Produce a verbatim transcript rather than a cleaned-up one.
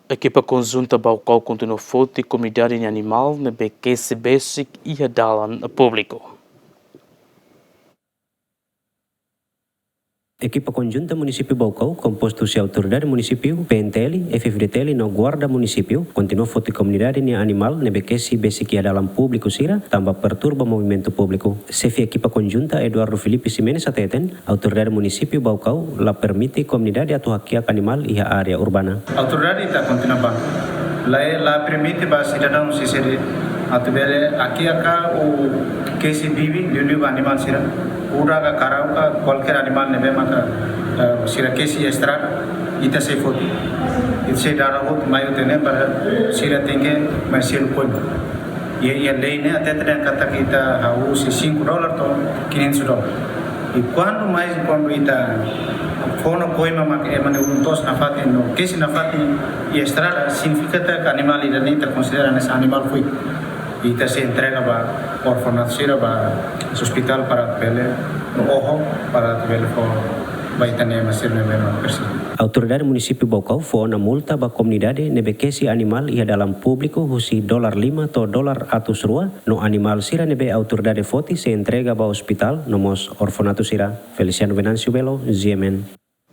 Ekipa konjunta Baucau kontinua foti komunidade nia animál ne'ebé kesi besik iha dalan públiku. Ekipa konjunta Munisípiu Baucau, kompostu husi Autoridade Munisípiu, P N T L, F F D T L no Guarda Munisípiu, kontinua foti komunidade nia animál ne'ebé kesi besik iha dalan públiku sira, tanba perturba movimentu públiku. Xefe ekipa konjunta, Eduardo Filipe Ximenes, hateten, Autoridade Munisípiu Baucau la permite komunidade atu hakiak animál iha área urbana. Autoridade ita kontinua ba. La, la permite ba sidadaun sira atu bele hakiak ka kesi bibi, liuliu animál sira. Ura ka karau ka kualkér animál ne'ebé maka, eh, sira kesi estrada, ita sei foti. Ita sei dada hotu mai hotu ne'e para sira tenke mai selu koima. Iha, iha lei ne'e hatete dehan katak ita hahú husi cinco dólar to'o quinhentos dólar. I kuandu mais, kuandu ita fó ona koima maka ema ne'e ulun toos nafatin no kesi nafatin iha estrada, signifika katak animál ida-ne'e ita konsidera hanesan animál fuik. Ita sei entrega ba orfanatu sira, ba ospitál para bele oho, para bele fó ba ita-nia ema sira ne'ebé mak presiza. Autoridade Munisípiu Baucau fó ona multa ba komunidade ne'ebé kesi animál iha dalan públiku husi dólar lima to'o dólar atus rua, no animál sira ne'ebé autoridade foti sei entrega ba ospitál no mós orfanatu sira. Feliciano Venâncio Belo, G M N.